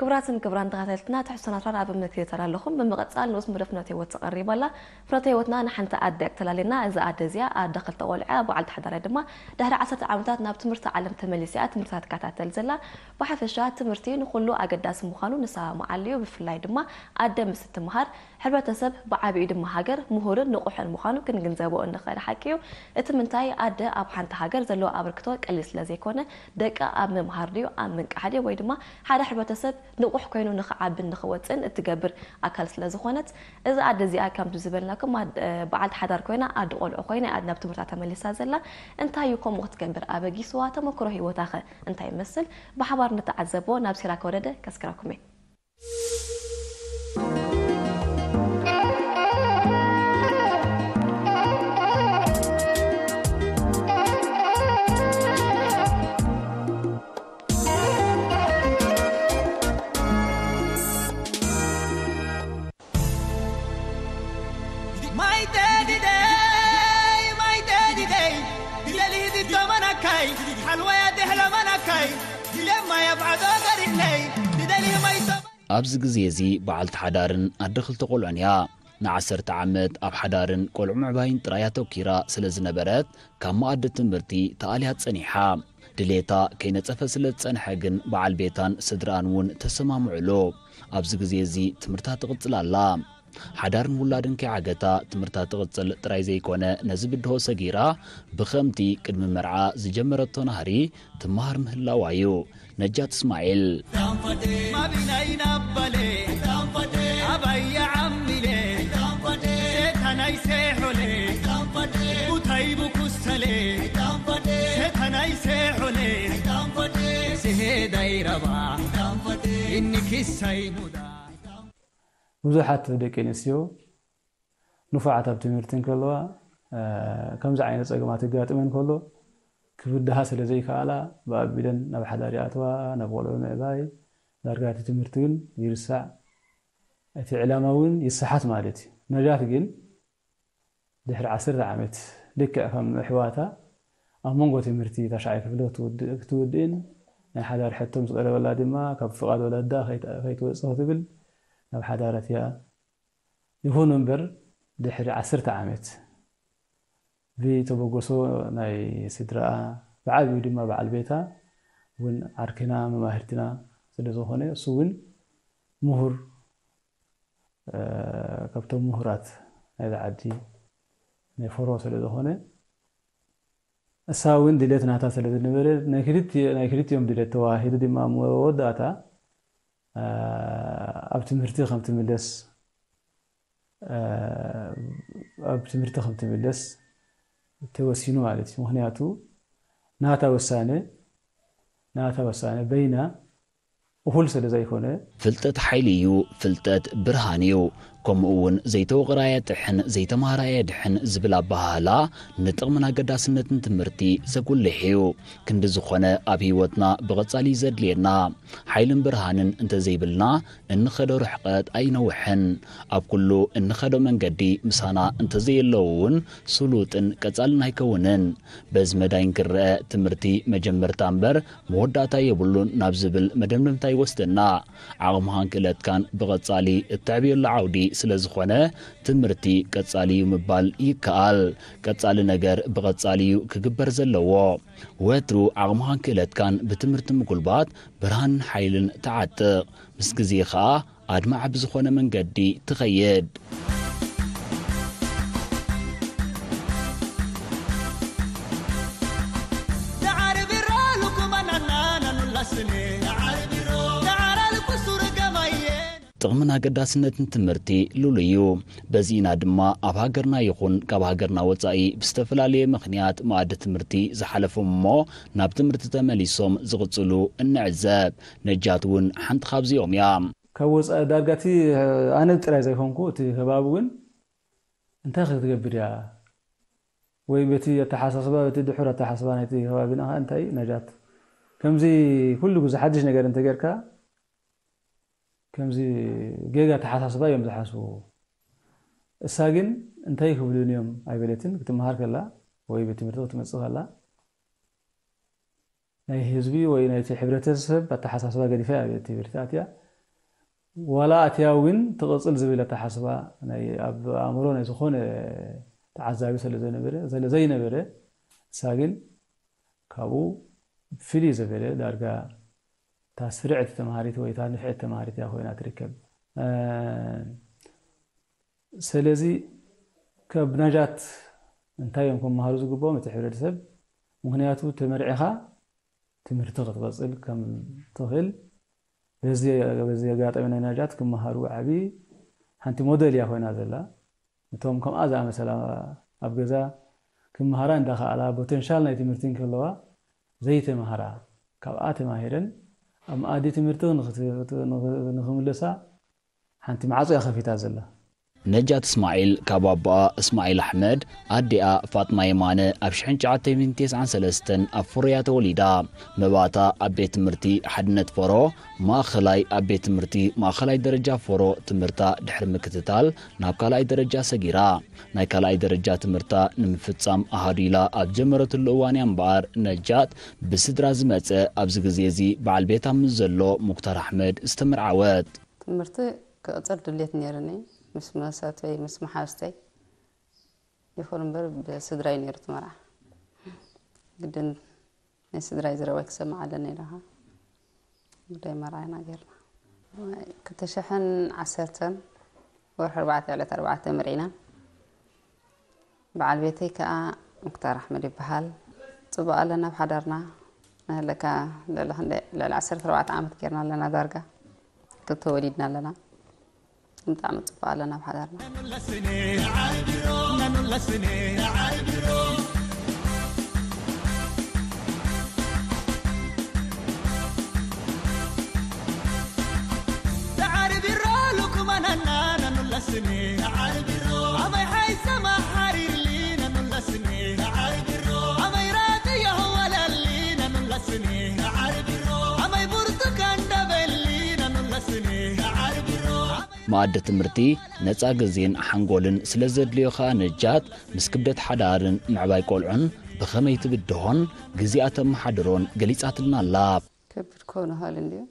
ክቡራትን ክቡራን ተኸታተልትና፣ ትሕዝቶና ኣብ ምክትታል ኣለኹም። ብምቕጻል ንኡስ መደብ ፍኖተ ህይወት ትቐርብ ኣላ። ፍኖተ ህይወትና ንሓንቲ ኣደ ክተላልየና። እዛ ኣደ እዚኣ ኣደ ክልተ ቆልዑ፣ በዓልቲ ሓዳር እያ ድማ። ድሕሪ ዓሰርተ ዓመታት ናብ ትምህርቲ ዓለም ተመሊሳ እያ ትምህርታ ትከታተል ዘላ። ብሓፈሻ ትምህርቲ ንኹሉ ኣገዳሲ ምዃኑ ንሰማማዓሉ እዩ። ብፍላይ ድማ ኣደ ምስ እትመሃር፣ ሕብረተሰብ፣ ብዓቢኡ ድማ ሃገር ምሁርን ንቑሕን ምዃኑ ክንግንዘቦ እንኽእል ሓቂ እዩ። እቲ ምንታይ፣ ኣደ ኣብ ሓንቲ ሃገር ዘለዎ ኣበርክቶ ቀሊል ስለ ዘይኮነ፣ ደቃ ኣብ ምምሃር ድዩ፣ ኣብ ምንቃሕ ድዩ፣ ወይ ድማ ሓደ ሕብረተሰብ ንቑሕ ኮይኑ ንኽዓብን ንኽወጽእን እትገብር ኣካል ስለ ዝኾነት፣ እዛ ኣደ እዚኣ ከምዚ ዝበልናኩም ኣድ-፣ በዓልቲ ሓዳር ኮይና፣ ኣደ ቆልዑ ኮይና እያ ናብ ትምህርታ ተመሊሳ ዘላ። እንታይ እዩ ከምኡ ክትገብር ኣበጊስዋ? ተመክሮ ህይወታኸ እንታይ ይመስል? ብሓባር ንተዓዘቦ። ናብ ሲራክ ወረደ ከስክረኩም እየ። ኣብዚ ግዜ እዚ በዓልቲ ሓዳርን ኣደ ክልተ ቆልዑን እያ። ንዓሰርተ ዓመት ኣብ ሓዳርን ቆልዑ ምዕባይን ጥራይ ኣተኲራ ስለ ዝነበረት፣ ካብ መኣዲ ትምህርቲ ተኣልያ ጸኒሓ። ድሌታ ከይነጸፈ ስለ ዝጸንሐ ግን፣ በዓል ቤታን ስድራኣን እውን ተሰማምዑሉ። ኣብዚ ግዜ እዚ ትምህርታ ትቕጽል ኣላ። ሓዳርን ውላድን ከይዓገታ ትምህርታ ትቕጽል ጥራይ ዘይኮነ፣ ነዚ ብድሆ ሰጊራ፣ ብኸምቲ ቅድሚ መርዓ ዝጀመረቶ ናህሪ ትመሃር ምህላዋ እዩ። ነጃት እስማዒል። ብዙሓት ደቂ ኣንስትዮ ንፉዓት ኣብ ትምህርቲ እንከለዋ፣ ከምዚ ዓይነት ጸገማት ክጋጥመን ከሎ፣ ክብድሃ ስለ ዘይከኣላ፣ ብኣቢለን ናብ ሓዳር ይኣትዋ፣ ናብ ቆልዑ ምዕባይ፣ ዳርጋ እቲ ትምህርቲ ግን ይርሳዕ፣ እቲ ዕላማ እውን ይሰሓት ማለት እዩ። ነጃት ግን ድሕሪ ዓሰርተ ዓመት፣ ልክዕ ከም ኣሕዋታ፣ ኣብ መንጎ ትምህርቲ ታሽዓይ ክፍሊ ክትውድእ-፣ ክትውድእን፣ ናይ ሓዳር ሕቶ ምስ ቀረበላ ድማ፣ ካብ ፍቓድ ወለዳ ከይት-፣ ከይትወጽእ ክትብል ናብ ሓዳር ኣትያ። ይኹን እምበር፣ ድሕሪ ዓሰርተ ዓመት፣ ብተበገሶ ናይ ስድራኣ፣ ብዓቢኡ ድማ በዓል ቤታ እውን ዓርክና፣ መማህርትና ስለ ዝኾነ፣ እሱ እውን ምሁር፣ እ፣ ካብቶም ምሁራት ናይዛ ዓዲ፣ ናይ ፎሮ ስለ ዝኾነ፣ እሳ እውን ድሌት ናታ ስለ ዝነበረ፣ ናይ ክልቲ-፣ ናይ ክልቲኦም ድሌት ተዋሂዱ ድማ ኣብ መወዳእታ፣ እ፣ ኣብ ትምህርቲ ከም ትምለስ፣ እ፣ ኣብ ትምህርቲ ከም ትምለስ ተወሲኑ ማለት እዩ። ምኽንያቱ ናታ ውሳነ፣ ናታ ውሳነ በይና እኹል ስለ ዘይኮነ፣ ፍልጠት ሓይሊ እዩ፣ ፍልጠት ብርሃን እዩ። ከምኡ እውን ዘይተወቕረ ኣየጥሕን ዘይተማህረ ኣየድሕን ዝብል ኣበሃህላ ንጥቕምን ኣገዳስነትን ትምህርቲ ዘጉልሕ እዩ። ክንዲ ዝኾነ ኣብ ህይወትና ብቐጻሊ እዩ ዘድልየና። ሓይልን ብርሃንን እንተዘይብልና እንኸዶ ርሕቐት ኣይነውሕን። ኣብ ኩሉ እንኸዶ መንገዲ ምሳና እንተዘየለዉ እውን ስሉጥን ቀጻልን ኣይከውንን። በዚ መዳይ እንክረአ ትምህርቲ መጀመርታ እምበር መወዳእታ የብሉን ናብ ዝብል መደምደምታ ይወስደና። ዓቕምኻን ክእለትካን ብቐጻሊ እተዕብየሉ ዓውዲ ስለ ዝኾነ ትምህርቲ ቀጻሊ እዩ ምባል ይከኣል። ቀጻሊ ነገር ብቐጻሊ እዩ ክግበር ዘለዎ። ወትሩ ዓቕምኻን ክእለትካን ብትምህርቲ ምጉልባት ብርሃንን ሓይልን ትዓጥቕ። ምስ ግዜ ኸኣ ኣድማዒ ብዝኾነ መንገዲ ትኸይድ። ጥቕምን ኣገዳስነትን ትምህርቲ ልሉይ እዩ። በዚ ኢና ድማ ኣብ ሃገርና ይኹን ካብ ሃገርና ወጻኢ ብዝተፈላለየ ምኽንያት መኣዲ ትምህርቲ ዝሓለፎም እሞ ናብ ትምህርቲ ተመሊሶም ዝቕጽሉ እንዕዘብ። ነጃት እውን ሓንቲ ካብዚኦም እያ። ካብ ወጻኢ ዳርጋ እቲ ኣነ ጥራይ ዘይኮንኩ እቲ ከባቢ እውን እንታይ ክትገብር እያ ወይ በቲ ኣተሓሳስባ በቲ ድሑር ኣተሓሳስባ ናይቲ ከባቢና ከ እንታይ ነጃት ከምዚ ኩሉ ግዜ ሓድሽ ነገር እንተጌርካ ከምዚ ጌጋ ኣተሓሳስባ እዮም ዝሓስቡ። እሳ ግን እንታይ ክብሉኒ እዮም ኣይበለትን። ክትመሃር ከላ ወይ ቤት ትምህርቲ ክትመጽእ ከላ ናይ ህዝቢ ወይ ናይቲ ሕብረተሰብ ኣተሓሳስባ ገዲፋ እያ ቤት ትምህርቲ ኣትያ። ዋላ ኣትያ እውን ትቕፅል ዝብል ኣተሓስባ ናይ ኣብ ኣእምሮ ናይ ዝኾነ ተዓዛቢ ስለ ዘነበረ ስለ ዘይነበረ፣ እሳ ግን ካብኡ ፍልይ ዘበለ ዳርጋ እታ ስርዕቲ ተምሃሪት ወይ እታ ንፍዕቲ ተምሃሪት እያ ኮይና ትርከብ። ስለዚ ካብ ነጃት እንታይ እዮም ክመሃሩ ዝግብኦም እቲ ሕብረተሰብ? ምክንያቱ ተመርዒኻ ትምህርቲ ክትቐፅል ከም ትኽእል በዚ በዚ ኣጋጣሚ ናይ ነጃት ክመሃሩ ዓቢ ሓንቲ ሞዴል እያ ኮይና ዘላ። እቶም ከምኣ ዝኣመሰላ ኣብ ገዛ ክመሃራ እንዳኸኣላ ፖቴንሻል ናይ ትምህርቲ እንከለዋ ዘይተማሃራ ካብኣ ተማሂረን ኣብ መኣዲ ትምህርቲ ንኽት- ንኽ- ንኽምለሳ ሓንቲ ማዕጾ እያ ከፊታ ዘላ። ነጃት እስማዒል ካብ ኣቦኣ እስማዒል ኣሕመድ ኣዲኣ ፋጥማ የማነ ኣብ ሽሕን ትሽዓተ ሚእትን ተስዓን ሰለስተን ኣብ ፍሩያ ተወሊዳ። መባእታ ኣብ ቤት ትምህርቲ ሓድነት ፎሮ ማእኸላይ ኣብ ቤት ትምህርቲ ማእኸላይ ደረጃ ፎሮ ትምህርታ ድሕሪ ምክትታል ናብ ካልኣይ ደረጃ ሰጊራ። ናይ ካልኣይ ደረጃ ትምህርታ ንምፍጻም ኣሃዱ ኢላ ኣብ ጀመረትሉ እዋን እያ እምበኣር ነጃት ብስድራ ዝመጸ ኣብዚ ግዜ እዚ በዓል ቤታ ምስ ዘሎ ሙክታር ኣሕመድ ዝተመርዓወት። ትምህርቲ ክቕጽል ድሌት ነይርኒ ምስ መሰተይ ምስ መሓዝተይ ይኹን እምበር ብስድራይ ነይሩ እቲ መርዓ ግድን ናይ ስድራይ ዝረባይ ክሰምዕ ኣለኒ ኢለኻ ጉዳይ መርዓ ኢና ጌርና ክልተ ሽሕን ዓሰርተን ወርሒ ኣርባዕተ ዕለት ኣርባዕተ መርዒና በዓል ቤተይ ከዓ ሙክታር ኣሕመድ ይበሃል ፅቡቅ ኣለና ኣብ ሓዳርና ንህለካ ልዕሊ ክንደይ ልዕሊ ዓሰርተ ኣርባዕተ ዓመት ጌርና ኣለና ዳርጋ ክልተ ወሊድና ኣለና ብጣዕሚ ፅቡቅ ኣለና ኣብ ሓዳርና መኣዲ ትምህርቲ ነጻ ግዜን ሓንጎልን ስለ ዘድልዮ ከኣ ነጃት ምስ ክብደት ሓዳርን ምዕባይ ቆልዑን ብኸመይ ትብድሆን ግዜኣ ተመሓድሮን ገሊጻትልና ኣላ። ከቢድ ክኸውን ይኽእል እንድዩ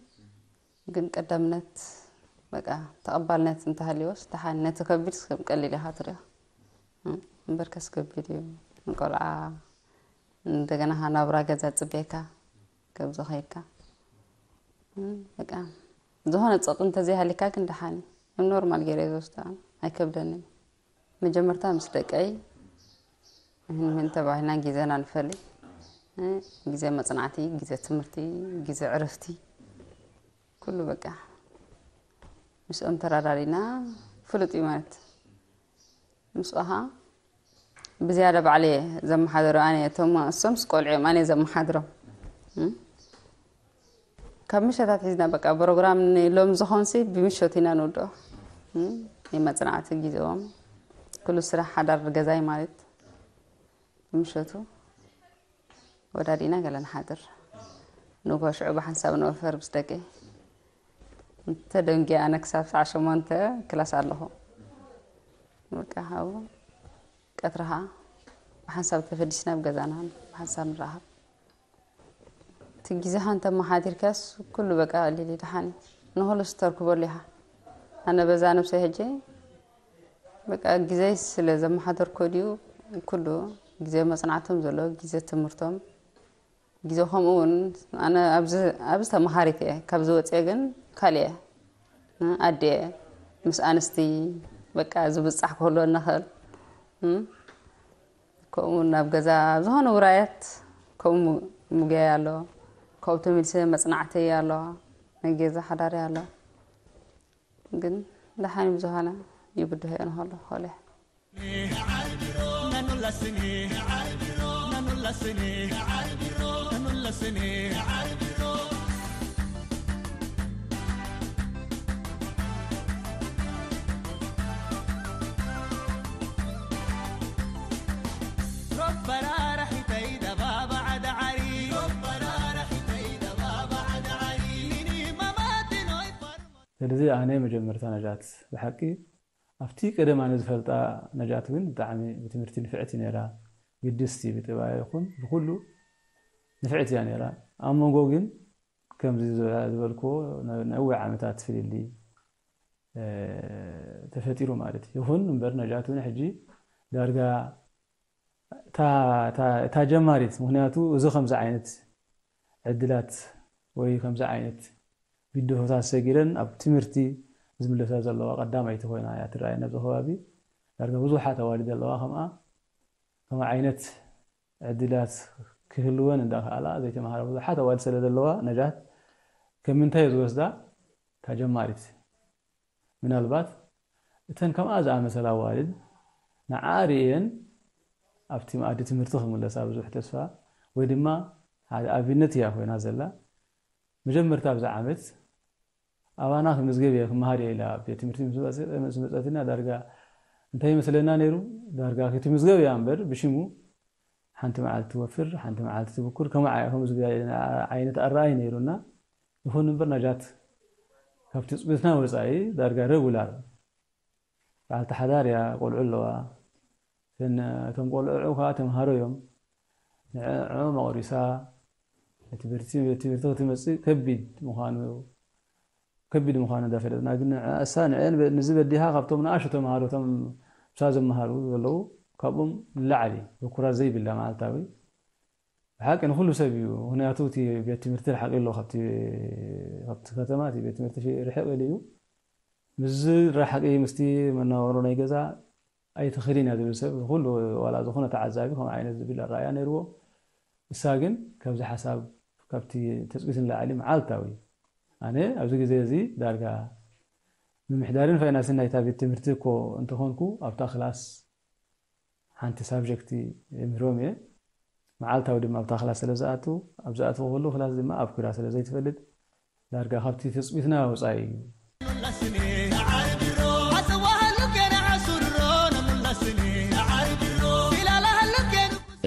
ግን ቀዳምነት በቃ ተቐባልነት እንተሃልዮስ ደሓን ነቲ ከቢድ ከም ቀሊል ኢኻ ትሪኦ እምበርከስ ከቢድ እዩ ንቆልዓ እንደገና ናብራ ገዛ ፅበየካ ከምዚ ከይድካ በቃ ዝኾነ ፀቕጢ እንተዘይሃሊካ ግን ደሓን እዩ ኖርማል ገይረ ዝወስዶ ኣይከብደንን መጀመርታ ምስ ደቀይ ምን ተባሂልና ግዜና ንፈሊ ግዜ መፅናዕቲ ግዜ ትምህርቲ ግዜ ዕረፍቲ ኩሉ በቃ ምስኦም ተራዳዲና ፍሉጥ እዩ ማለት ምስኡ ከዓ ብዝያዳ ባዕለ ዘመሓደሩ ኣነ እቶም እሶምስ ቆልዑ እዮም ኣነ ዘመሓድሮም ካብ ምሸታት ሒዝና በቃ ፕሮግራም ሎም ዝኾንሲ ብምሸት ኢና ንወድኦ ናይ መፅናዕቲ ግዜኦም ኩሉ ስራሕ ሓዳር ገዛይ ማለት ብምሸቱ ወዳዲና ገለ ንሓድር ንጎ ሽዑ ብሓንሳብ ንወፈር ምስ ደቂ እንተ ደንጊ ኣነ ክሳብ ሰዓ ሸሞንተ ክላስ ኣለኹ በቃ ካብኡ ቀትሪ ከዓ ብሓንሳብ ተፈዲስና ኣብ ገዛና ብሓንሳብ ንራኸብ እቲ ግዜኻ እንተመሓዲርካስ ኩሉ በቃ ቀሊል እዩ ደሓን እዩ ንኹሉ ስተርክበሉ ኢኻ ኣነ በዛ ነብሰይ ሕጂ በቃ ግዜይ ስለ ዘመሓደርኮ ድዩ ኩሉ ግዜ መፅናዕቶም ዘሎ ግዜ ትምህርቶም ግዜ ከምኡ እውን ኣነ ኣብዚ ተመሃሪት እየ ካብዚ ወፅየ ግን ካልእ እየ ኣደ ምስ ኣንስቲ በቃ ዝብፃሕ ክህልወና ክእል ከምኡ ናብ ገዛ ዝኾነ ውራያት ከምኡ ሙገያ ኣሎ ካብኡ ተመልሰ መፅናዕተይ ኣሎ ናይ ገዛ ሓዳሪ ኣሎ ግን ደሓን ብዝኾነ ይብድሆ እየ ንኸሎ ኮለ ስለዚ ኣነ መጀመርታ ነጃት ብሓቂ ኣብቲ ቀደም ኣነ ዝፈልጣ ነጃት እውን ብጣዕሚ ብትምህርቲ ንፍዕቲ ነይራ ግድስቲ ብጥባያ ይኹን ብኩሉ ንፍዕቲ እያ ነይራ ኣብ መንጎ ግን ከምዚ ዝበልክዎ ነዊሕ ዓመታት ፍልልይ ተፈጢሩ ማለት እዩ። ይኹን እምበር ነጃት እውን ሕጂ ዳርጋ እታ ጀማሪት፣ ምክንያቱ እዚ ከምዚ ዓይነት ዕድላት ወይ ከምዚ ዓይነት ቢድሆታት ሰጊረን ኣብ ትምህርቲ ዝምለሳ ዘለዋ ቀዳማይቲ ኮይና እያ ትረኣየና ኣብዚ ከባቢ። ዳርጋ ብዙሓት ኣዋልድ ኣለዋ ከምኣ፣ ከምኡ ዓይነት ዕድላት ክህልወን እንዳኸኣላ ዘይተምሃራ ብዙሓት ኣዋልድ ስለ ዘለዋ ነጃት ከም ምንታይ እየ ዝወስዳ? እታ ጀማሪት ምናልባት እተን ከምኣ ዝኣመሰላ ኣዋልድ ንዓ ርእየን ኣብቲ መኣዲ ትምህርቲ ክምለሳ ብዙሕ ተስፋ ወይ ድማ ሓደ ኣብነት እያ ኮይና ዘላ። መጀመርታ ኣብዚ ዓመት ኣባና ክምዝገብ እየ ክመሃር እየ ኢላ ኣብ ቤት ትምህርቲ ምስ መፀ- ምስ መፀትና ዳርጋ እንታይ ይመስለና ነይሩ? ዳርጋ ክትምዝገብ እያ እምበር ብሽሙ ሓንቲ መዓልቲ ትወፍር ሓንቲ መዓልቲ ትብኩር ከምኡ ዓይነት ኣረኣይ ነይሩና። ይኹን እምበር ነጃት ካብ ትፅቢትና ወፃኢ ዳርጋ ረጉላር በዓልቲ ሓዳር እያ፣ ቆልዑ ኣለዋ። እተን እቶም ቆልዑ ከዓ ተምሃሮ እዮም። ንዕዑ መቑሪሳ እቲ ትምህርቲ ቤት ትምህርቲ ክትመፅእ ከቢድ ምዃኑ ከቢድ ምዃኑ እንዳፈለጥና ግን ንዕሳ ንዕን ንዚ በዲሃ ካብቶም ንኣሹ ተምሃሮ እቶም ምሳ ዘምሃሩ ዘለዉ ካብኦም ንላዕሊ ብኩራት ዘይብላ መዓልታዊ ብሓቂ ንኩሉ ሰብ እዩ። ምክንያቱ እቲ ቤት ትምህርቲ ርሓቂ ኣሎ ካብቲ ከተማ እቲ ቤት ትምህርቲ ርሕቕ ኢሉ እዩ። ምስዚ ራሕቂ ምስቲ መናበሮ ናይ ገዛ ኣይትኽልን እያ ዝብል ሰብ ኩሉ ዋላ ዝኾነ ተዓዛቢ ከምኡ ዓይነት ዝብል ኣረኣያ ነይርዎ። እሳ ግን ካብዚ ሓሳብ ካብቲ ትፅቢት ንላዕሊ መዓልታዊ ኣነ ኣብዚ ግዜ እዚ ዳርጋ ምምሕዳርን ፋይናንስን ናይታ ቤት ትምህርቲ እኮ እንተኾንኩ ኣብታ ክላስ ሓንቲ ሳብጀክት የምህሮም እየ። መዓልታዊ ድማ ኣብታ ክላስ ስለ ዝኣቱ ኣብ ዝኣትዎ ኩሉ ክላስ ድማ ኣብ ኩራ ስለ ዘይትፈልጥ ዳርጋ ካብቲ ትፅቢትና ወፃኢ እዩ።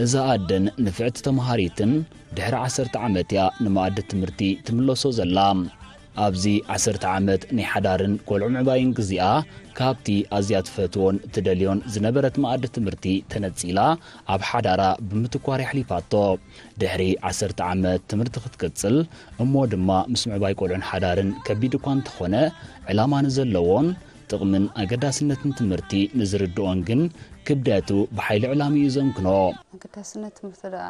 እዛ ኣደን ንፍዕቲ ተምሃሪትን ድሕሪ ዓሰርተ ዓመት እያ ንመኣዲ ትምህርቲ ትምለሶ ዘላ። ኣብዚ ዓሰርተ ዓመት ናይ ሓዳርን ቆልዑ ምዕባይን ግዚኣ ካብቲ ኣዝያ ትፈትዎን ትደልዮን ዝነበረት መኣዲ ትምህርቲ ተነጺላ ኣብ ሓዳራ ብምትኳር የሕሊፋቶ። ድሕሪ ዓሰርተ ዓመት ትምህርቲ ክትቅጽል እሞ ድማ ምስ ምዕባይ ቆልዑን ሓዳርን ከቢድ እኳ እንተኾነ ዕላማ ንዘለዎን ጥቕምን ኣገዳስነትን ትምህርቲ ንዝርድኦን ግን ክብደቱ ብሓይሊ ዕላምኡ እዩ ዘምክኖ። ኣገዳስነት ትምህርቲ ደኣ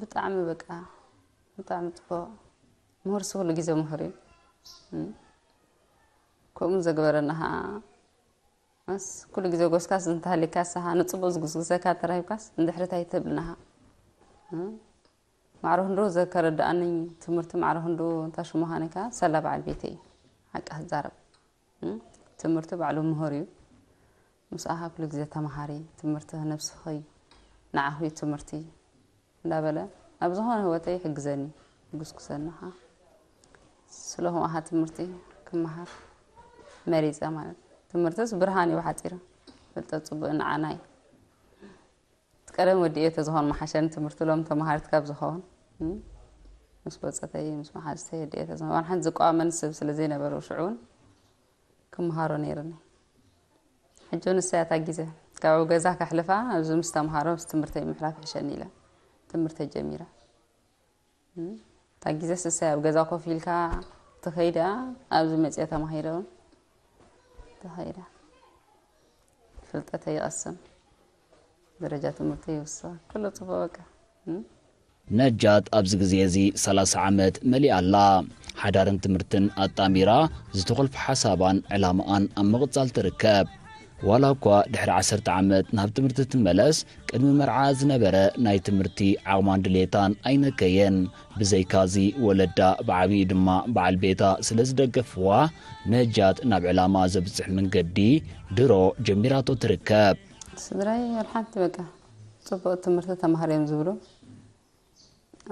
ብጣዕሚ በቃ ብጣዕሚ ፅቡቕ ምህርሲ ኩሉ ግዜ ምህር እዩ ከምኡ ዘግበረና ከዓ ስ ኩሉ ግዜ ጎስካስ እንተሃሊካስ ንፅቡቅ ዝጉስጉሰካ ተራሂብካስ እንድሕርት ኣይትብልናሃ ማዕረ ህንዱ ዘከረዳኣኒ ትምህርቲ ማዕረ ህንዱ እንታ ሽሙ ሃኒካ ሰላ በዓል ቤተ እዩ ሓቂ ክዛረብ ትምህርቲ ባዕሉ ምሁር እዩ። ምስኣ ኩሉ ግዜ ተምሃሪ፣ ትምህርቲ ነብስኺ እዩ፣ ንዓኺ እዩ ትምህርቲ እንዳበለ ኣብ ዝኾነ ህይወተይ ይሕግዘኒ፣ ይጉስጉሰኒ ኸዓ። ስለኹም ኣሃ ትምህርቲ ክመሃር መሪፀ ማለት ትምህርትስ ብርሃን እዩ ብሓፂሩ፣ ፍልጠት ፅቡቅ ንዓና እዩ። እቲ ቀደም ወዲኤ ተዝኾን ምሓሸኒ ትምህርቲ ሎም ተምሃሪት ካብ ዝኸውን ምስ ጎፀተይ ምስ መሓዝተይ ወዲኤ ተዝኾን ዋላ ሓንቲ ዝቋወመኒ ሰብ ስለዘይነበሩ ሽዑ እውን ክምሃሮ ነይርኒ ሕጂ እውን ንሳ እያ ታጊዘ ካብኡ ገዛ ከሕልፋ ኣብዚ ምስ ተምሃሮ ምስ ትምህርተይ ምሕላፍ ይሕሸኒ ኢለ ትምህርተይ ጀሚረ ታጊዘ ስሳይ ኣብ ገዛ ኮፍ ኢልካ ትኸይዳ ኣብዚ መፅኦ ተማሂረ እውን ተኸይዳ ፍልጠተይ ይቐስም ደረጃ ትምህርተይ ይውስኽ ኩሉ ፅቡቅ በቃ ነጃት ኣብዚ ግዜ እዚ ሰላሳ ዓመት መሊኣ ኣላ። ሓዳርን ትምህርትን ኣጣሚራ ዝተኾልፈ ሓሳባን ዕላማኣን ኣብ ምቕጻል ትርከብ። ዋላ እኳ ድሕሪ ዓሰርተ ዓመት ናብ ትምህርቲ ትመለስ፣ ቅድሚ መርዓ ዝነበረ ናይ ትምህርቲ ዓቕማን ድሌታን ኣይነከየን። ብዘይካዚ ወለዳ ብዓብይኡ ድማ በዓል ቤታ ስለ ዝደገፍዋ ነጃት ናብ ዕላማኣ ዘብጽሕ መንገዲ ድሮ ጀሚራቶ ትርከብ። ስድራይ ወላ ሓንቲ በቃ ፅቡቕ ትምህርቲ ተምሃር እዮም ዝብሉ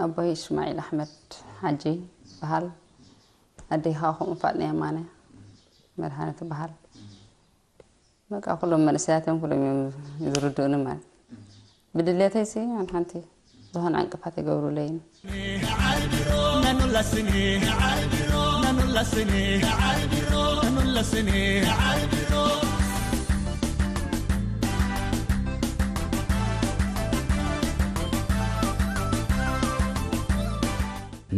ኣቦይ እስማዒል ኣሕመድ ሓጂ ይበሃል ኣደይ ከዓ ከምኡ ፋጥነ የማነ መድሃነ ትበሃል በቃ ኩሎም መንእሰያት እዮም ኩሎም እዮም ዝርድኡኒ ማለት ብድሌተይ ሲ ወላ ሓንቲ ዝኾነ ዕንቅፋት ኣይገብሩለይን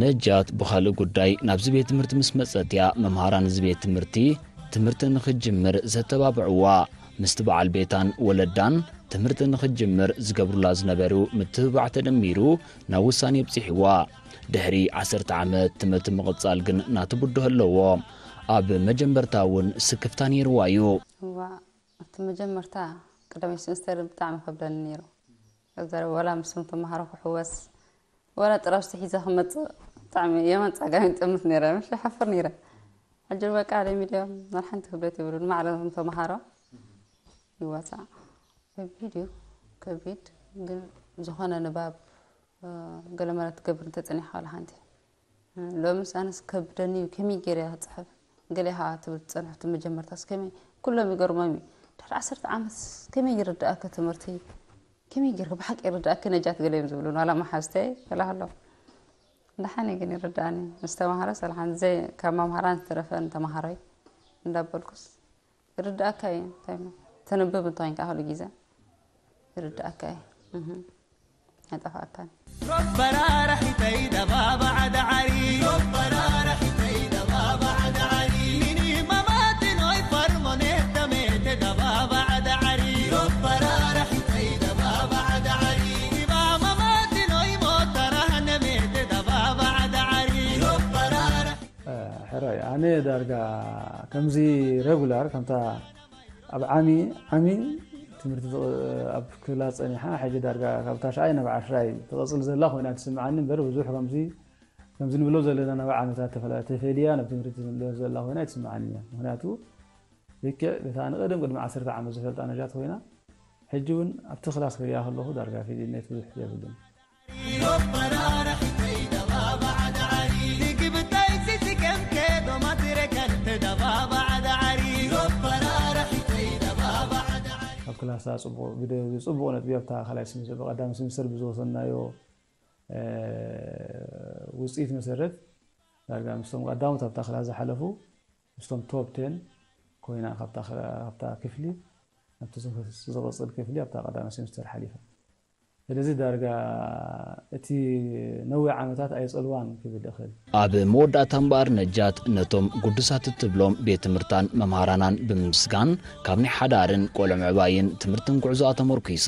ነጃት ብኻልእ ጉዳይ ናብዚ ቤት ትምህርቲ ምስ መጸት እያ፣ መምሃራን እዚ ቤት ትምህርቲ ትምህርቲ ንኽትጅምር ዘተባብዕዋ። ምስቲ በዓል ቤታን ወለዳን ትምህርቲ ንኽትጅምር ዝገብሩላ ዝነበሩ ምትብባዕ ተደሚሩ ናብ ውሳኔ ኣብጺሕዋ። ድሕሪ ዓሰርተ ዓመት ትምህርቲ ምቕጻል ግን ናቱ ብድሆ ኣለዎ። ኣብ መጀመርታ እውን ስክፍታ ነይርዋ እዩ። እዋ፣ እቲ መጀመርታ ቀዳማይ ሴሚስተር ብጣዕሚ ከብደኒ ነይሩ። ከዛ ወላ ምስቶም ተምሃሮ ክሕወስ፣ ወላ ጥራሽ ሒዘ ክመጽእ ብጣዕሚ የማን ጸጋሚ ይጥምት ነይረ። ምሽ ይሓፍር ነይረ። ሕጂ በቃ ለሚድዮም፣ መርሓንቲ ክብደት ይብሉ፣ ንማዕረቶም ተምሃሮ ይዋጻእ። ከቢድ እዩ፣ ከቢድ። ግን ዝኾነ ንባብ፣ እ፣ ገለ መለ ትገብር እንተጸኒሕካ፣ ዋላ ሓንቲ። እ፣ ሎምስ ኣነስ ከብደኒ እዩ፣ ከመይ ገይረ እየ ክጽሕፍ? ገለ ኢኻ ትብል ትጸንሕ፣ እቲ መጀመርታስ ከመይ? ኩሎም ይገርሞም እዩ። ድሕሪ ዓሰርተ ዓመትስ ከመይ ይርድኣካ ትምህርቲ? ከመይ ገይርካ ብሓቂ ይርድኣካ ነጃት? ገለ እዮም ዝብሉን፣ ዋላ መሓዝተይ፣ ዋላ ከሎ። ደሓን እዩ ግን ይርድኣኒ። ምስ ተምሃሮስ ኣልሓም-፣ ዘይ-፣ ካብ መምሃራን ዝተረፈ ንተምሃሮይ እንዳበልኩስ ይርድኣካ እዩ። እንታይ እሞ፣ ተንብብ እንተኾይንካ ኩሉ ግዜ ይርድኣካ እዩ። እህ፣ ኣይጠፍኣካን። ሕራይ፣ ኣነ ዳርጋ ከምዚ ሬጉላር፣ ከምታ ኣብ ዓሚ፣ ዓሚ ትምህርቲ ዝቕ-፣ ኣብ ክላ ጸኒሓ፣ ሕጂ ዳርጋ ካብ ታሽዓይ ናብ ዓሽራይ ትቕጽል ዘላ ኮይና ትስምዓኒ እምበር፣ ብዙሕ ከምዚ፣ ከምዚ ንብሎ ዘለና ናብ ዓመታት ተፈላ-፣ ተፈልያ ናብ ትምህርቲ ትምለስ ዘላ ኮይና ኣይትስምዓኒ እያ። ምኽንያቱ፣ ልክዕ በታ ንቐደም ቅድሚ ዓሰርተ ዓመት ዝፈልጣ ነጃት ኮይና፣ ሕጂ እውን ኣብቲ ክላስ ክሪኣ ከለኹ ዳርጋ ፊድልነት ብዙሕ የብሉን። ኣብ ክላሳ ጽቡቕ፣ ብደ-፣ ብጽቡቕ ነጥቢ ኣብታ ካልኣይ ስሚስተር፣ ብቐዳሚ ስሚስተር ብዝወሰድናዮ፣ እ፣ ውጽኢት መሰረት፣ ዳርጋ ምስቶም ቀዳሞት ኣብታ ክላስ ዝሓለፉ፣ ምስቶም ቶፕ ቴን ኮይና ካብታ ክላ-፣ ካብታ ክፍሊ፣ ኣብቲ ዝኸ-፣ ዝቕጽል ክፍሊ፣ ኣብታ ቀዳማይ ሴሚስተር ሓሊፋ። ስለዚ ዳርጋ እቲ ነዊሕ ዓመታት ኣየጸልዋን ክብል እኽእል። ኣብ መወዳእታ እምበኣር ነጃት ነቶም ግዱሳት እትብሎም ቤት ትምህርታን መምሃራናን ብምምስጋን፣ ካብ ናይ ሓዳርን ቆልዑ ምዕባይን ትምህርትን ጉዕዞኣ ተመርኲሳ፣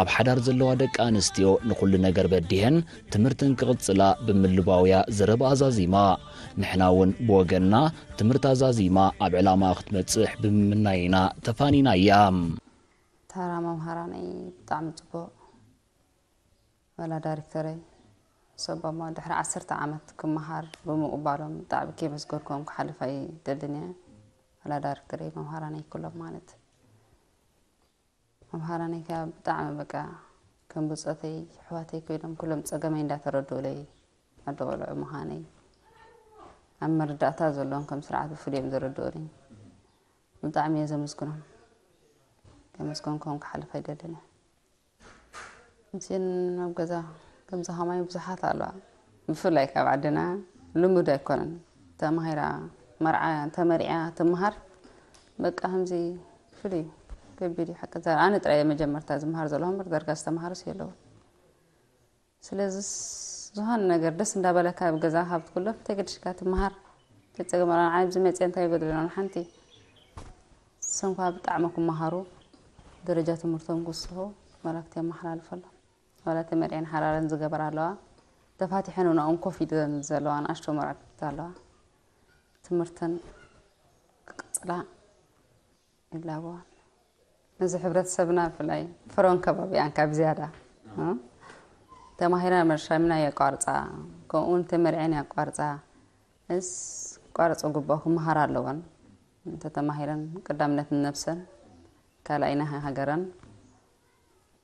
ኣብ ሓዳር ዘለዋ ደቂ ኣንስትዮ ንኹሉ ነገር በዲሀን ትምህርተን ክቕጽላ ብምልባውያ ዘረባ ኣዛዚማ። ንሕና እውን ብወገንና ትምህርቲ ኣዛዚማ ኣብ ዕላማኣ ክትበጽሕ ብምምናይ ኢና ተፋኒናያ። ታራ መምሃራነይ ብጣዕሚ ጽቡቕ። ወላ ዳይሬክተረይ፣ ሰቦሞ ድሕሪ ዓሰርተ ዓመት ክመሃር ብምቕባሎም ብጣዕሚ ከየመስገንኩም ክሓልፍ ኣይደልን እየ። ወላ ዳይሬክተረይ፣ መምሃራነይ ኩሎም ማለት። መምሃራነይ ከኣ ብጣዕሚ በቃ ከም ብጾተይ ኣሕዋተይ ኮይኖም ኩሎም ጸገመይ እንዳተረድኡለይ ኣደ ቆልዑ ምዃነይ ኣብ መረዳእታ ዘለዎም ከም ስርዓት ብፍሉይ እዮም ዘረድኡኒ። ብጣዕሚ እየ ዘመስግኖም። ከመስገንኩም ክሓልፍ ኣይደልን እየ። እዚን ኣብ ገዛ ከምዚ ከማይ ብዙሓት ኣለዋ። ብፍላይ ካብ ዓድና ልሙድ ኣይኮነን። ተማሂራ መርዓ ተመሪዓ ትምሃር በቃ ከምዚ ፍሉይ ከቢድ እዩ ሓቂ። እዛ ኣነ ጥራይ እየ መጀመርታ ዝምሃር ዘለኹ እምበር ዳርጋ ዝተምሃሩስ የለውን። ስለዚስ ዝኾነ ነገር ደስ እንዳበለካ ኣብ ገዛ ካብ ትኩለፍ ተገድሽካ ትምሃር። ተጸገመ ኣብዚ መጽየ እንታይ ይጎድለና ሓንቲ ሰንኳ ብጣዕሚ ክመሃሩ ደረጃ ትምህርቶም ክውስኹ መልእኽቲ የመሓላልፈሎም። ዋላ ተመርዐን ሓራረን ዝገበራ ኣለዋ። ተፋቲሐን እውን ኣብኦም ኮፍ ኢለን ዘለዋ ንኣሽቶ መርዑት ኣለዋ። ትምህርተን ክቅጽላ ይላበዋን። ነዚ ሕብረተሰብና ብፍላይ ፍረውን ከባቢኣን ካብ ዝያዳ፣ እ? ተማሂረን መሻሚና የቋርጻ፣ ከምኡውን ተመርዐን ያቋርጻ። እስ ቋርጾ ግባኦ ክመሃራ ኣለወን። እንተተማሂረን ቀዳምነት ንነብሰን፣ ካልኣይ ንሃገረን።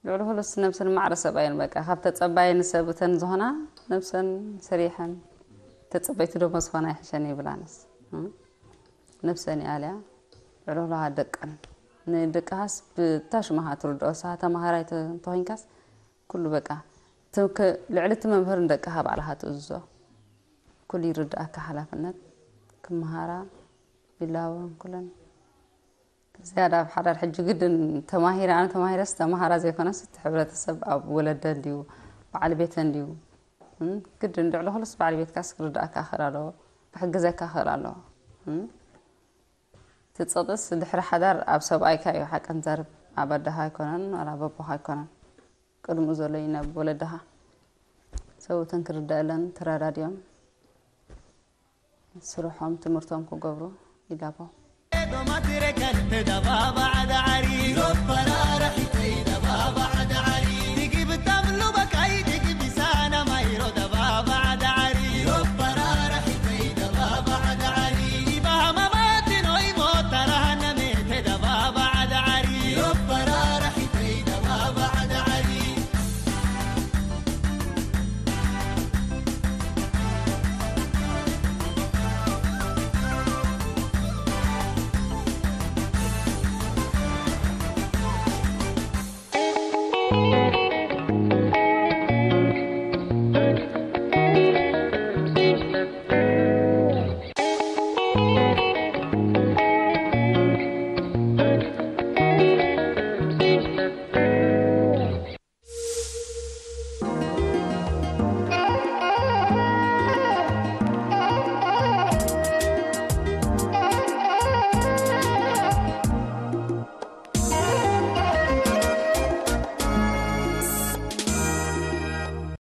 ልዕሊ ኩሉስ ነብሰን ማዕረ ሰብኣየን በቃ፣ ካብ ተጸባየን ሰብ እተን ዝኾና ነብሰን ሰሪሐን ተጸበይቲ ደሞ ዝኾና ይሕሸን ይብላንስ፣ እ? ነብሰን ይኣልያ፣ ልዕሊ ኩሉ ደቀን። ንደቅኻስ ብታሽማኻ ትርድኦ፣ ንስኻ ተማሃራይ ተ-፣ እንተኾይንካስ ኩሉ በቃ፣ እቲ ክ-፣ ልዕሊ እቲ መምህር ንደቅኻ ባዕልኻ ትእዝዞ። ኩሉ ይርድኣካ ሓላፍነት፣ ክመሃራ፣ ይላበወን ኩለን። ዝያዳ ኣብ ሓዳር ሕጂ ግድን ተማሂረ፣ ኣነ ተማሂረስ ተማሃራ ዘይኮነስ እቲ ሕብረተሰብ ኣብ ወለደን ድዩ፣ በዓል ቤተን ድዩ፣ ግድን ልዕሊ ኩሉስ በዓል ቤትካስ ክርዳእካ ክእል ኣለዎ፣ ክሕግዘካ ክእል ኣለዎ። ትፅቕጥስ ድሕሪ ሓዳር ኣብ ሰብኣይካ እዩ ሓቀን ዘርብ፣ ኣብ ኣደኻ ኣይኮነን ዋላ ኣብ ኣቦኻ ኣይኮነን። ቅድሙ ዘሎ እዩ ናብ ወለድኻ። ሰብኡተን ክርዳእለን ተረዳድዮም ስርሖም ትምህርቶም ክገብሩ ይጋቦ።